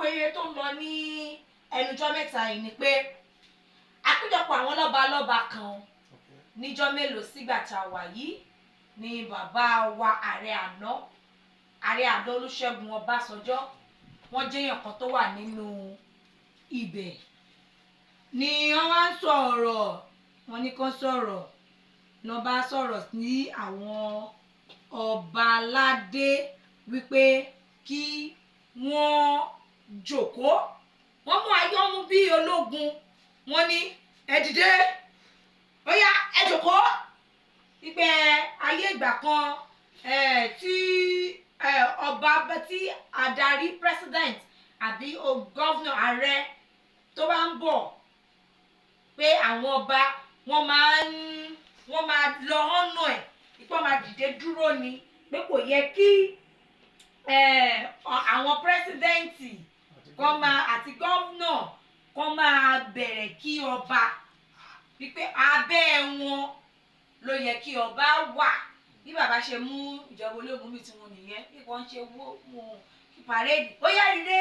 Awuyewuye tó ń lọ ní ẹnujọ́ mẹ́ta yìí ni pé àpéjọpọ̀ àwọn lọ́balọ́ba kan níjọ́ mélòó sígbà tá a wà yìí ni bàbá wa ààrẹ àná, ààrẹ àná Olúṣẹ́gun Ọbásanjọ́, wọ́n jẹ́yàn kan tó wà nínú ibẹ̀ ni wọ́n wá ń sọ̀rọ̀. Wọ́n ní kán sọ̀rọ̀ lọ́ bá sọ̀rọ̀ sí àwọn ọba aládé wípé kí wọ́n jókòó. Wọ́n mú ayọ́mú bí ológun, wọ́n ní ẹ dìde, ó yá, ẹ jókòó. Wípé ayé ìgbà kan tí ọba, tí adarí, president àbí governor, ààrẹ tó bá ń bọ̀, pé àwọn ọba wọ́n máa lọ ọ̀nà ẹ̀, ipò máa dìde dúró ni, pé kò yẹ kí àwọn president kọ́ máa àti governor kọ́ máa bẹ̀rẹ̀ kí ọba, wípé abẹ́ wọn ló yẹ kí ọba wà. Bí bàbá ṣe mú ìjọba ológun bíi tiwọn nìyẹn, bí wọ́n ṣe wó wọn parade, ó yá rire,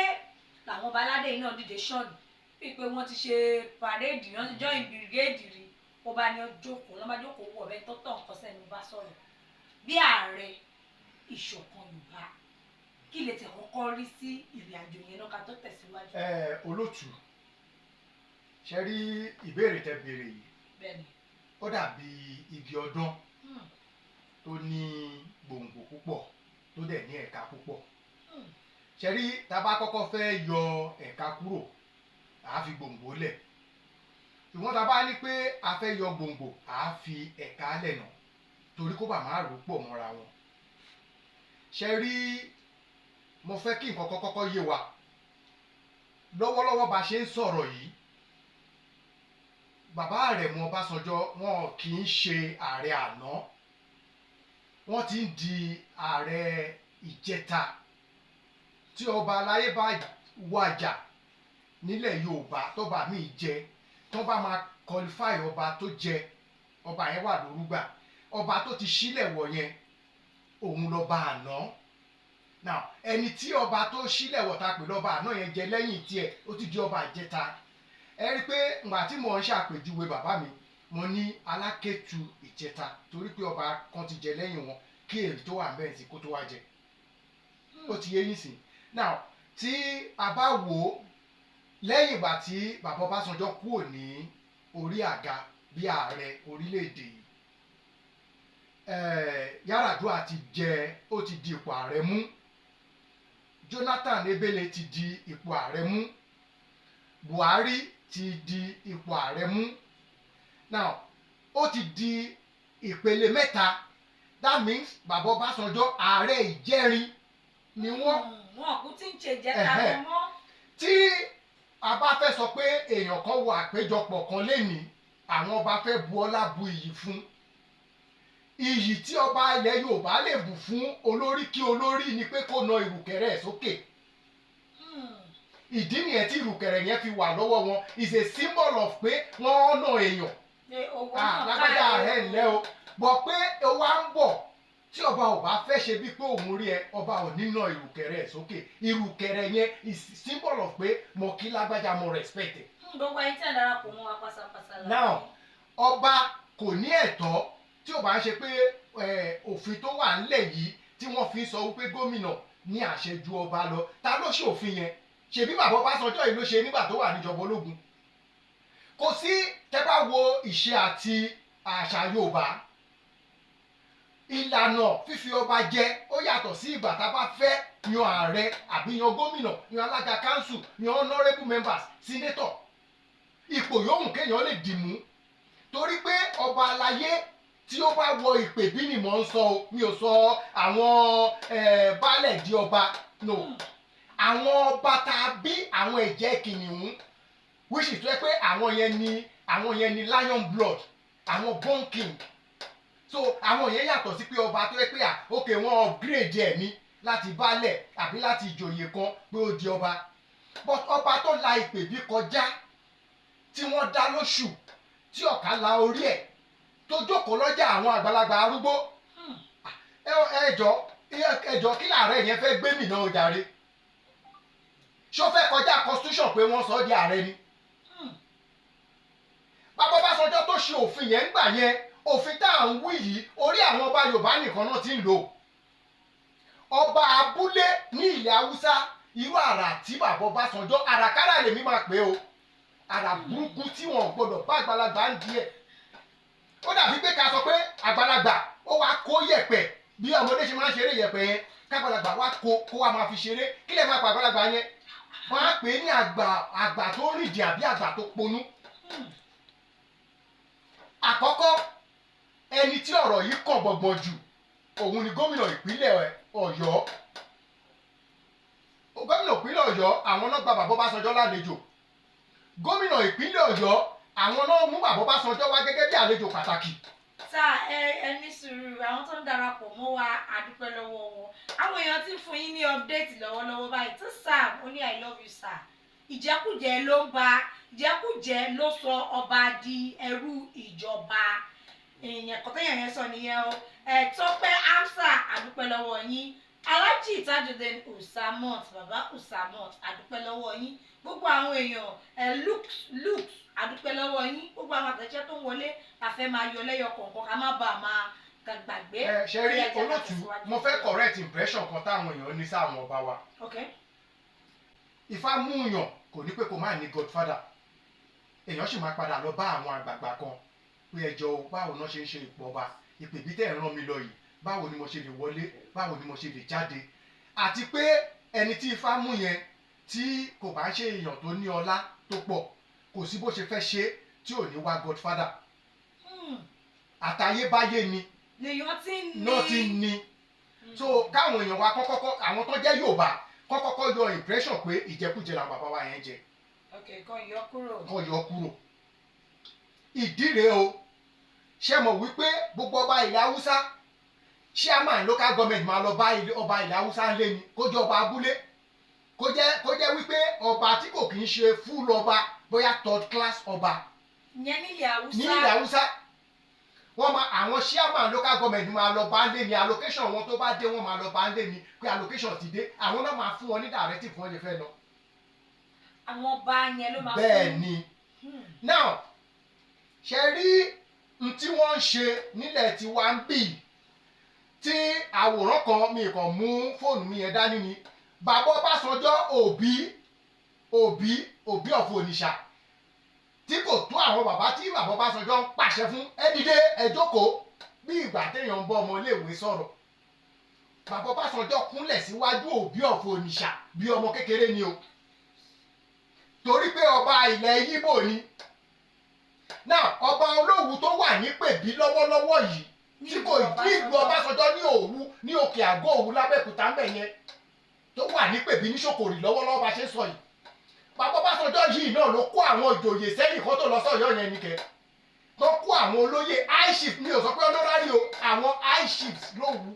làwọn ọba aládé yìí náà dìde sọ́ọ̀nù bíi pé wọ́n ti ṣe parade, wọ́n ti join brigade rí. Ó bá ní ó jókòó, lọ́ bá jókòó, wọ̀ bẹ́ẹ̀ tọ́tọ̀ nǹkan sẹ́nu bá sọ̀rọ̀ bí ààrẹ ìṣọ̀kan Yorùbá. Kí lè tẹ̀ kọ́kọ́ rí sí ìrìn àjò yẹn náà ká tó tẹ̀síwájú? Ẹ olótù, ṣe rí ìbéèrè tẹ́ béèrè yìí, ó dàbí igi ọdán tó ní gbòǹgbò púpọ̀, tó dẹ̀ ní ẹ̀ka púpọ̀. Ṣe rí, tá a bá kọ́kọ́ fẹ́ yọ ẹ̀ka kúrò, à á fi gbòǹgbò lẹ̀, ṣùgbọ́n tá a bá ní pé a fẹ́ yọ gbòǹgbò, à á fi ẹ̀ka lẹ̀ nà, torí kó bá má rò pọ̀ mọ́ra wọn. Ṣe rí, mo fẹ́ kí nǹkan kan kọ́kọ́ yé wa lọ́wọ́lọ́wọ́. Bá a ṣe ń sọ̀rọ̀ yìí, bàbá Àrẹ̀mú Ọbásanjọ́, wọn kì í ṣe ààrẹ àná, wọ́n ti ń di ààrẹ ìjẹta. Tí ọba aláyé bá wàjà nílẹ̀ Yorùbá, tọ́ba míì jẹ, tó bá máa qualify ọba tó jẹ, ọba yẹn wà lórúgbà, ọba tó ti sílẹ̀ wọ̀ yẹn, òun lọ́ba àná. Now, ẹni tí ọba tó sílẹ̀ wọ̀ ta pè lọ́ba àná yẹn jẹ lẹ́yìn tiẹ̀, ó ti di ọba ìjẹta. Ẹ rí i pé ngbà tí mò ń ṣàpèjúwe bàbá mi, mo ní Alákẹ́tù ìjẹta, torí pé ọba kan ti jẹ lẹ́yìn wọn kí èrè tó wà mẹ́rin sí kó tó wá jẹ. Ó ti yé yín sí? Now, tí a bá wò ó, lẹ́yìn ìgbà tí bàbá Ọbásanjọ́ kúrò ní orí àga bí ààrẹ orílẹ̀-èdè yìí, Yar'Adua ti jẹ, ó ti di ipò ààrẹ mú. Jonathan Ebele ti di ipò ààrẹ mú. Buhari ti di ipò ààrẹ mú. Now, ó ti di ìpele mẹ́ta. That means bàbá Ọbásanjọ́, ààrẹ ìjẹrin ni wọ́n. Wọn kú tí ń ṣe jẹta lọ mọ́. Tí a bá fẹ́ sọ pé èèyàn kan wọ àpéjọpọ̀ kan lénìí, àwọn ọba fẹ́ bu ọlá bu iyì fún, iyì tí ọba ilẹ̀ Yorùbá lè bù fún olórí kí olórí ni pé kó na ìrùkẹ̀rẹ̀ ẹ̀ sókè. Ìdí nìyẹn tí ìrùkẹ̀rẹ̀ yẹn fi wà lọ́wọ́ wọn, is a symbol of pé wọ́n ọ̀nà èèyàn. Pé owó ah náà lágbájá káre ẹ̀ o. Ńlẹ́ o bọ̀ pé ó wá ń bọ̀, tí ọba ò bá fẹ́ ṣe bí pé òun rí ẹ, ọba ò ní na ìrùkẹ̀rẹ̀ ẹ̀ sókè. Ìrùkẹ̀rẹ̀ yẹn is symbol of pé mo kí lágbájá, mo respect ẹ̀. Gbogbo ẹni tí ẹ̀ darapọ̀ mọ́ wa pátápátá la. Now, ọba kò ní ẹ̀tọ́, tí ò bá ń ṣe pé òfin tó wà ńlẹ̀ yìí tí wọ́n fi ń sọ wípé gómìnà ní àṣẹ ju ọba lọ. Ta ló ṣe òfin yẹn? Ṣebí bàbá Ọbásanjọ́ yìí ló ṣe nígbà tó wà níjọba ológun. Kò sí, tẹ́ bá wo ìṣe àti àṣà Yorùbá, ìlànà fífi ọba jẹ ó yàtọ̀ sí ìgbà tá a bá fẹ́ yan ààrẹ àbí yan gómìnà, yan alága council, yan honourable members, senator, ipò yòówù kéèyàn lè dì mú. Torí pé ọba aláyé tí ó bá wọ ìpè bí ni mò ń sọ o, mi ò sọ àwọn baálẹ̀ di ọba, no. Àwọn ọba tá a bí, àwọn ẹ̀jẹ̀ kìnìún, which is tó yẹ pé àwọn yẹn ni lion blood, àwọn born king. So àwọn yẹn yàtọ̀ sí pé ọba tó yẹ pé à ok, wọ́n upgrade ẹ̀ ní láti baálẹ̀ àbí láti ìjòyè kan pé ó di ọba. But ọba tó la ìpè bí kọjá, tí wọ́n dá lóṣù, tí ọ̀ká la orí ẹ̀, tó jókòó lọ́jà àwọn àgbàlagbà arúgbó, ẹ jọ, ẹ jọ, kí làárẹ̀ yẹn fẹ́ gbé mì náà jàre? Ṣó fẹ́ kọjá constitution pé wọ́n sọ ọ́ di ààrẹ ni? Bàbá Ọbásanjọ́ tó ṣe òfin yẹn ń gbà yẹn, òfin tá à ń wí yìí, orí àwọn ọba Yorùbá nìkan náà ti ń lò. Ọba abúlé ní ilẹ̀ Haúsá, irú àrà tí bàbá Ọbásanjọ́, àràkárà lèmi máa pè o, àrà burúkú tí wọn ò gbọdọ̀ bá àgbàlagbà ń di ẹ̀. Ó dàbí pé ká sọ pé àgbàlagbà ó wá kó yẹ̀pẹ̀ bí ọmọdé ṣe máa ń ṣeré yẹ̀pẹ̀ yẹn, kágbàlagbà wá kó kó wá máa fi ṣeré. Kí lè máa pa àgbàlagbà yẹn? Wọ́n á pè é ní àgbà, àgbà tó rìndì àbí àgbà tó ponú. Àkọ́kọ́, ẹni tí ọ̀rọ̀ yìí kàn gbọ̀ngbọ̀n jù, òun ni gómìnà ìpínlẹ̀ Ọ̀yọ́. Gómìnà ìpínlẹ̀ Ọ̀yọ́, àwọn náà gba bàbá Ọbásanjọ́ lálejò. Gómìnà ìpínlẹ̀ Ọ̀yọ́, àwọn náà mú bàbá Ọbásanjọ́ wá gẹ́gẹ́ bí àlejò pàtàkì. Tá ẹ ẹ ní sùúrù, àwọn tó ń darapọ̀ mọ́ wa, a dúpẹ́ lọ́wọ́ wọn. Àwọn èèyàn ti ń fún yín ní update lọ́wọ́lọ́wọ́ báyìí. Tó Sam ó ní, "I love you, sir." Ìjẹkújẹ ló ń ba, ìjẹkújẹ ló sọ ọba di ẹrú ìjọba. Èèyàn kọ́tẹ́yàn yẹn sọ nìyẹn o. Ẹ Tọ́pẹ́ Amsa, a dúpẹ́ lọ́wọ́ yín. Alhaji Tajudeen Usamot, baba Usamot, a dúpẹ́ lọ́wọ́ yín. Gbogbo àwọn èèyàn ẹ lux lux, a dúpẹ́ lọ́wọ́ yín. Gbogbo àwọn àtẹ̀jẹ́ tó ń wọlé, a fẹ́ máa yọ lẹ́yọ kọ̀ọ̀kan ká má bàa máa gbàgbé. Ẹ ṣe rí. Ẹ jẹ́ ká Olótú, tẹ̀síwájú. mo fẹ́ correct impression kan táwọn èèyàn ní sáwọn ọba wa. Ifá múyàn kò ní pé kó má ní godfather. Èèyàn sì máa padà lọ bá àwọn àgbààgbà kan pé, ẹjọ́ o, báwo náà ṣe ń ṣe ipò ọba, ìpè bí tẹ́ ẹ̀ rán mi lọ yìí, báwo ni mo ṣe lè wọlé, báwo ni mo ṣe lè jáde? Àti pé ẹni tí Ifá mú yẹn, tí kò bá ń ṣe èèyàn tó ní ọlá tó pọ̀, kò sí bó ṣe fẹ́ ṣe tí ò ní wá godfather. Àtayébáyé ni. Lèèyàn ti ń ní. Náà ti ní. So káwọn èèyàn wa kọ́kọ́kọ́, àwọn tó jẹ́ Yorùbá, kọ́kọ́kọ́ yọ impression pé ìjẹkújẹ làwọn bàbá wa yẹn jẹ. Ok, kan yọ kúrò. Kọ́ yọ kúrò. Ìdí rèé o. Ṣé mọ̀ wípé gbogbo ọba ilẹ̀ Haúsá, chairman local government máa lọ bá ọba ilẹ̀ Haúsá ńlé ni, kó jẹ́ ọba abúlé, kó jẹ́ wípé ọba tí kò kì í ṣe full ọba, bóyá third class ọba. Ìyẹn nílẹ̀ Haúsá. Ní ilẹ̀ Haúsá, wọ́n máa, àwọn chairman local government máa lọ bá ńlé ni. Allocation wọn tó bá dé, wọ́n máa lọ bá ńlé ni pé allocation ti dé. Àwọn náà máa fún wọn ní directive fún wọn lè fẹ́ lọ. Àwọn ọba yẹn ló máa Bẹ́ẹ̀ fún. ni. Now, ṣe rí n tí wọ́n ń ṣe nílẹ̀ tiwa ń bì, tí àwòrán kan mi kàn mú fóònù mi yẹn dání ni bàbá Ọbásanjọ́, Òbí, Òbí, Òbí of Onitsha, tí kò tó àwọn bàbá tí bàbá Ọbásanjọ́ ń pàṣẹ fún, "Ẹ dìde, ẹ jókòó," bí ìgbà téèyàn ń bọ́ ọmọ iléèwé sọ̀rọ̀. Bàbá Ọbásanjọ́ kúnlẹ̀ síwájú Òbí of Onitsha bí ọmọ kékeré ni o, torí pé ọba ilẹ̀ Yíbò ni. Now, ọba Olówu tó wà ní Pèbí lọ́wọ́lọ́wọ́ yìí, tí kò ní ìlú Ọbásanjọ́ ní Òwu, ní Òkè Àgọ́ Òwu lábẹ́òkúta ń bẹ̀ yẹn, tó wà ní Pèbí ní Ṣòkòrì lọ́wọ́lọ́wọ́ bá ṣe ń sọ yìí, bàbá Ọbásanjọ́ yìí náà ló kó àwọn ìjòyè sẹ́yìn kó tó lọ sọ́yọ́ yẹn nìkẹ́, tó kó àwọn olóyè high chief, mi ò sọ pé honorary o, àwọn high chiefs ló wu.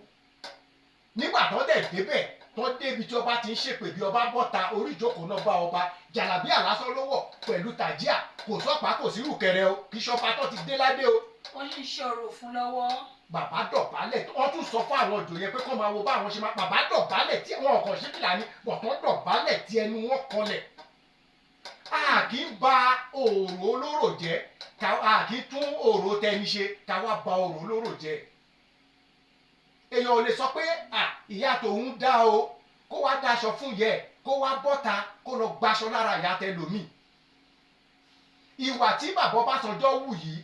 Nígbà tó dẹ̀ débẹ̀, tó débi tí ọba ti ń ṣèpè, bí ọba bọ́ta orí ìjókòó náà, bá ọba, jàlábíà lásán ló wọ̀ pẹ̀lú tàjíà, kò sọ́pàá, kò sí rùkẹ̀rẹ̀ o, kì í ṣọba tó ti dé ládé o. Wọ́n sì ń ṣọ̀rọ̀ fún lọ́wọ́. Bàbá dọ̀bálẹ̀. Wọ́n tún sọ fún àwọn ìjòyè pé kó máa wo báwọn ṣe máa. Bàbá dọ̀bálẹ̀ tí wọn kàn sí fìlà ní bọ̀tán, dọ̀bálẹ̀ tí ẹnu wọn kọlẹ̀. A kì í ba òòrò olóró jẹ́, a kì í tún òòrò tẹni ṣe ká wá ba òòrò olóró jẹ́. Èèyàn ò lè sọ pé à ìyá tòun dá o, kó wá daṣọ fún yẹ, kó wá bọ́ta, kó lọ gbaṣọ lára ìyá tẹlòmíì. Ìwà tí bàbá Ọbásanjọ́ wù yìí,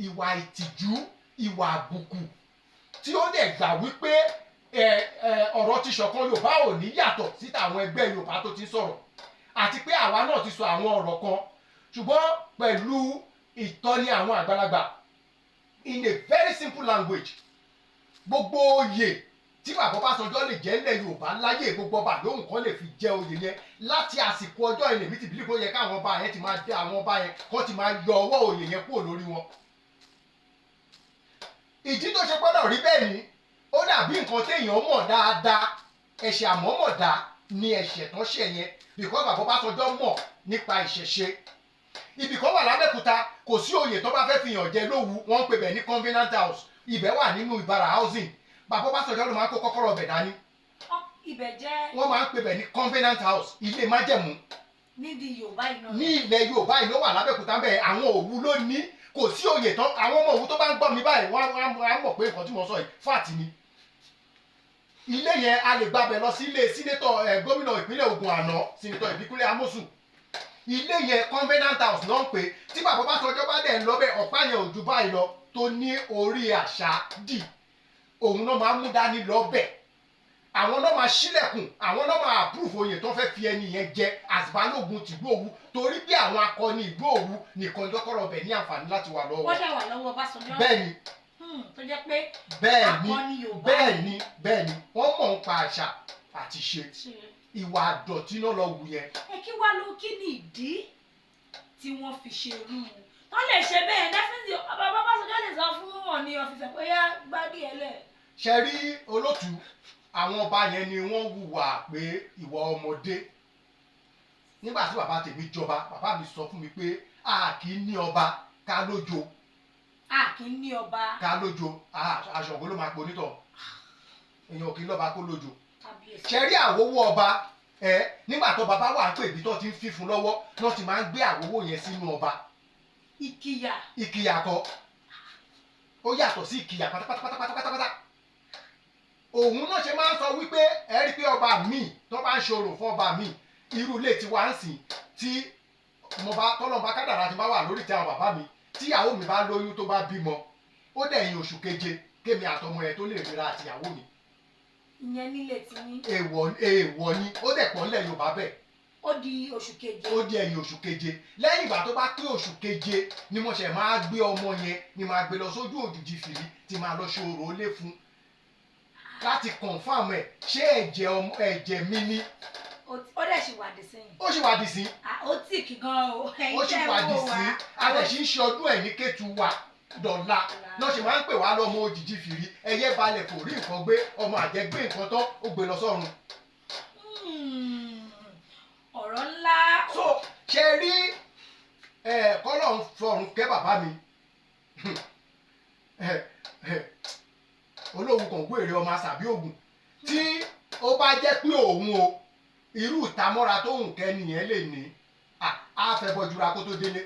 ìwà ìtìjú, ìwà àbùkù, tí ó dẹ̀ gbà wípé ẹ ẹ ọ̀rọ̀ ti ṣọ̀kan Yorùbá ò ní yàtọ̀ sí tàwọn ẹgbẹ́ Yorùbá tó ti ń sọ̀rọ̀, àti pé àwa náà ti sọ àwọn ọ̀rọ̀ kan, ṣùgbọ́n pẹ̀lú ìtọ́ni àwọn àgbàlagbà, in a very simple language, gbogbo oyè tí bàbá Ọbásanjọ́ lè jẹ́ ńlẹ̀ Yorùbá láyé, gbogbo ọba lóhùn kan lè fi jẹ oyè yẹn láti àsìkò ọjọ́ ilẹ̀ mi ti bílí kó yẹ káwọn ọba yẹn ti máa dé, àwọn ọba yẹn kó ti máa yọ ọwọ́ oyè yẹn kúrò lórí wọn. Ìdí tó ṣe gbọ́dọ̀ rí bẹ́ẹ̀ ni, ó dàbí nǹkan téèyàn mọ̀ dáadáa, ẹ̀ṣẹ̀ àmọ́mọ̀dá ni ẹ̀ṣẹ̀ tán ṣẹ̀ yẹn, because bàbá Ọbásanjọ́ mọ̀ nípa ìṣẹ̀ṣe. Ibì kan wà lábẹ́òkúta, kò sí oyè tó bá fẹ́ fi hàn jẹ lówu, wọ́n ń pè bẹ̀ ní Covenant House. Ibẹ̀ wà nínú Ìbàrà Housing. Bàbá Ọbásanjọ́ ló máa ń kó kọ́kọ́rọ́ ọbẹ̀ dání. Ibẹ̀ jẹ́ Wọ́n máa ń pè bẹ̀ ní Covenant House, ilé májẹ̀mú. Nídìí Yorùbá yìí náà? Ní ilẹ̀ Yorùbá yìí ló wà, lábẹ́òkúta ń bẹ̀. Àwọn Òwu ló ní. Kò sí òye tán. Àwọn ọmọ Òwu tó bá ń gbọ́ mi báyìí, wọ́n á mọ̀ pé nǹkan tí mo sọ yìí, fact ni. Ilé yẹn, a lè gbàbẹ̀ lọ sí ilé senator ẹ̀, gómìnà ìpínlẹ̀ Ògùn àná, Senator Ìbíkúnlé Amósùn. Ilé yẹn, Covenant House ló ń pè. Tí bàbá Ọbásanjọ́ bá dẹ̀ ń lọ bẹ́ẹ̀, ọ̀pá yẹn ò ju báyìí lọ, tó ní orí àṣà dì, òun náà máa ń mú dání lọ bẹ̀. Àwọn náà máa ṣílẹ̀kùn, àwọn náà máa approve oyè tó fẹ́ fi ẹni yẹn jẹ as Balógun tìlú Òwu, torí bí àwọn akọni ìlú Òwu nìkan lọ́kọ̀rọ̀ bẹ̀ ní àǹfààní láti wà lọ́wọ́. Wọ́n dẹ̀ wà lọ́wọ́ Ọbásanjọ́? Bẹ́ẹ̀ ni. Tó jẹ́ pé Bẹ́ẹ̀ ni. akọni Yorùbá. Bẹ́ẹ̀ ni, bẹ́ẹ̀ ni. Wọ́n mọ̀ ń pa àṣà àti ṣe. Ṣe. Ìwà àdọ̀tí náà lọ wù yẹn. Ẹ kí wá ló, kí ni ìdí tí wọ́n fi ṣe irú wọ́n lè ṣe bẹ́ẹ̀? Definitely, bàbá Ọbásanjọ́ lè sọ fún Ọọ̀ni of Ifẹ̀ pé yá gbádìí ẹ lẹ̀. Ṣe rí, olótú, àwọn ọba yẹn ni wọ́n hùwà pé ìwà ọmọdé. Nígbà tí bàbá tèmi jọba, bàbá mi sọ fún mi pé a kì í ní ọba ká lójo. A kì í ní ọba Ká lójo. Aṣọ̀gbó ló máa ponítọ̀. Èèyàn kì í lọ́ba kó lójo. Kábíyèsí. Ṣe rí, àwòwò ọba ẹ, nígbà tó bàbá wà ń pè ibi tó ti ń fífun lọ́wọ́ náà, ti máa ń gbé àwòwò yẹn sínú ọba. Ìkìyà? Ìkìyà kọ́, ó yàtọ̀ sí ìkìyà pátápátápátápátá. Òun náà ṣe máa ń sọ wípé ẹ rí i pé ọba míì tó bá ń ṣòro fún ọba míì, irú ilé tí wàá ń sìn, tí mo bá tọ́lọ́ bá kádàrá, tí bá wà lórí ìtẹ́ àwọn bàbá mi, tíyàwó mi bá lóyún, tó bá bímọ, ó dẹ̀yìn oṣù keje kémi àtọmọ yẹn tó lè ríra àtìyàwó mi. Ìyẹn nílé tiyín? Èèwọ̀, èèwọ̀ ni. Ó dẹ̀ pọ̀ nílẹ̀ Yorùbá bẹ́ẹ̀. Ó di oṣù keje? Ó di ẹ̀yìn oṣù keje. Lẹ́yìn ìgbà tó bá pé oṣù keje ni mo ṣẹ̀ máa gbé ọmọ yẹn, ni máa gbé lọ sójú òjìji fìrí, tí máa lọ ṣe orò lé fún láti confirm ẹ̀, ṣé ẹ̀jẹ̀ ọmọ, ẹ̀jẹ̀ mi ni. Ó dẹ̀ ṣì wà dé sẹ́yìn? Ó sì wà dì sí. Ah, ó tì kí gan o. Ó Ẹ̀yin sì tẹ́ wà ń dì wò sí. wá. A dẹ̀ sì ń ṣe ọdún ẹ̀ ní Kétu wa dọ̀la náà, ṣe máa ń pè wá lọ́mọ òjìji fìrí. Ẹyẹ balẹ̀ kò rí nǹkan gbé, ọmọ àjẹgbé nǹkan tán, ó gbé lọ sọ́run. Ọ̀rọ̀ ńlá. So ṣe rí ẹ, kọ́lọ̀ ń fọrùn kẹ́ bàbá mi, olóhùn kan gbére ọmọ àṣàbí ògùn, tí ó bá jẹ́ pé òun o, irú ìtamọ́ra tó ń kẹ́ nìyẹn lè ní á fẹ́ bọ́júra kó tó délé.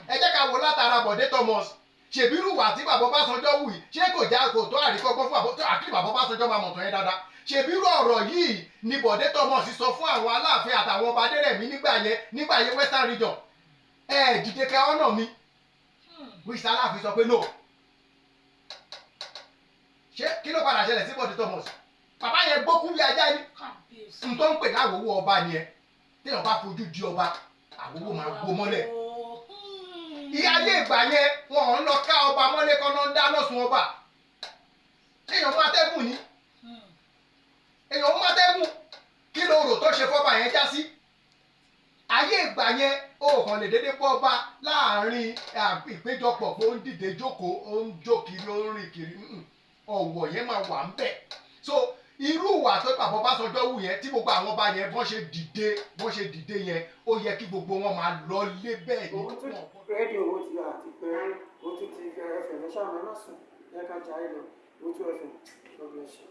Ẹ jẹ́ ká wo látara Bọ̀dé Thomas. Ṣèbírù wà tí bàbá Ọbásanjọ́ wù yìí, ṣé kò já kò tó àríkọ́gbọ́n fún bàbá àkíní? Bàbá Ọbásanjọ́ máa mọ̀tàn yẹn dáadáa. Ṣèbírù ọ̀rọ̀ yìí ni Bọ̀dé Thomas sọ fún àwọn Aláàfin àtàwọn ọba Adérẹ̀mí nígbà yẹn, Western Region. Ẹ dìde kẹ ọ̀nà mi wíṣí. Aláàfin sọ pé no. Ṣé kí ló padà ṣẹlẹ̀ sí Bọ̀dé Thomas? Bàbá yẹn gbókú bí ajá ni. Kábíyèsí. N tó ń pè láwòwò ọba nìyẹn. Téèyàn bá fojú di ọba, àwòwò máa gbó mọ́lẹ̀. Ìyá ayé ìgbà yẹn, wọn ò ń lọ ká ọba mọ́lé kọ́ náà ń dáná sun ọba. Èèyàn mú atẹ́gùn ni. Èèyàn mú atẹ́gùn. Kí ló rò tó ṣe fọ́ba yẹn já sí? Ayé ìgbà yẹn, ó kàn lè dédé bọ́ ọba láàrin ìpéjọpọ̀ pé ó ń dìde jókòó, ó ń jó kiri, ó ń rìn kiri. Ọ̀wọ̀ yẹn máa wà ń bẹ̀. So irú ìwà tó bàbá Ọbásanjọ́ wù yẹn, tí gbogbo àwọn ọba yẹn bọ́n ṣe dìde yẹn, ó yẹ kí gbogbo wọn máa lọ lé bẹ́ẹ̀ ni. Owó tún rédíò, owó ti àti pé owó tún ti FM. Ẹ ṣáà máa má sùn, ẹ ká jayé lọ. Owó tún FM, God bless you.